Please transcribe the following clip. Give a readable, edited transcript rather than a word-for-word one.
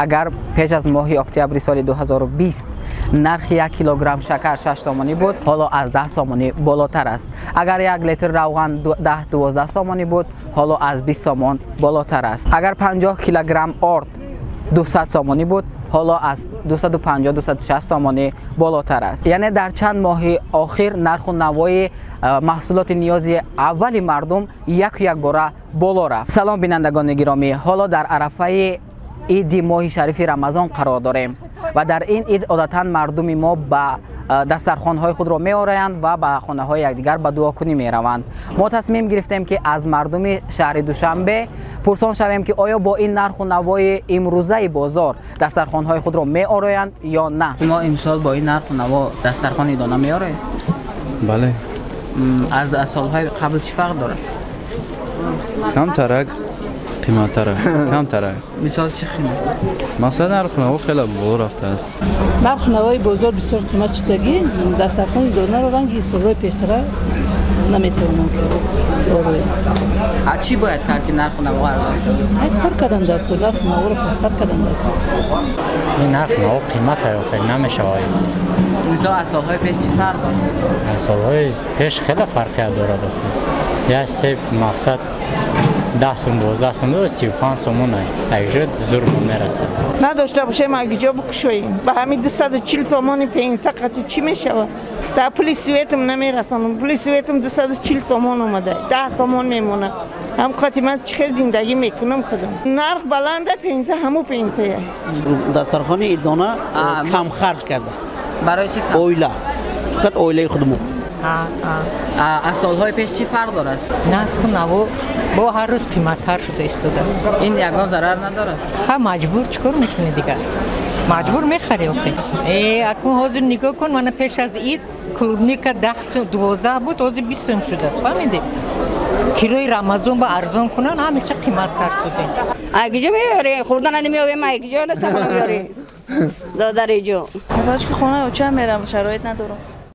Агар пеш аз моҳи октябри соли 2020 нархи 1 килограмм шакар 6 сомонӣ буд, ҳоло аз 10 сомонӣ болотар аст. Агар 1 литр равған 10-12 сомонӣ буд, ҳоло аз 20 сомон болотар аст. Агар 50 килограмм орд 200 сомонӣ буд, ҳоло аз 250-260 сомонӣ болотар аст. Яъне дар чанд моҳи охир нарху навои маҳсулоти ниёзи аввали мардум яку якбора боло рафт. Салом, бинандагони гиромӣ, ҳоло дар арафаи иди моҳи шарифи Рамазон қарор дорем ва дар ин ид одатан мардуми мо ба дастархонҳои худро меораянд ва ба хонаҳои якдигар ба дуокунӣ мераванд. Мо тасмим гирифтем, ки аз мардуми шаҳри Душанбе пурсон шавем, ки оё бо ин нарху навои имрӯзаи бозор дастархонҳои худро меороянд ё на. Шумо имсол бо ин нарху наво дастархони идона меороед? Бале. Аз солҳои қабл чӣ фарқ дорад? Камтарак қиматтара, камтарак. Мисол, чӣ қимат? Масалан, нарху наво хеле боло рафтааст. Нарху навои бозор бисёр қимат шудагӣ. Дастархони донаро ранги солҳои пештара наметавонам ороем. А чӣ бояд кард, ки нарху наво арзон шавад? Ай, кор кардан дар кор, нарху наворо пасттар кардан дар кор. Ин нарх наво қимат охир намешавад. Мисол, аз солҳои пеш чӣ фарқ дошт? Аз солҳои пеш хеле фарқият дорад. Як себ, мақсад, 10 сум, 12 сум буд, 35 сомон. Якҷо зур мерасад. Надошта бошем, агиҷо бикушоем? Ба ҳамин 240 сомони пенса қати чӣ мешавад? Дар пули светам намерасонам. Пули светам 240 сомон омада, 10 сомон мемонад. Ҳам қати ман чӣ хел зиндагӣ мекунам худам? Нарх баланда, пенса ҳаму пенсая. Дастархони идона кам харҷ карда. Барои чӣ кам? Оила, фақат оилаи худмон. Аз солҳои пеш чӣ фарқ дорад? Нарху наво бо ҳар рӯз қиматтар шуда истодааст. Ин ягон зарар надорад? Ха, маҷбур, чӣ кор мекунӣ дигар? Маҷбур мехарӣ охи. Акун ҳозир нигоҳ кун, мана пеш аз ид клубника 10, 12 буд, ҳозир 20 сум шудааст, фаҳмидӣ? Кирои Рамазон ба арзон кунан, ҳамеша қиматтар шудем. Айгиҷо меёрем, хӯрдана намеёбем, айгиҷо дастархона меёрем, додариҷо. Бачки, хонаи очам мерам, шароит надорам.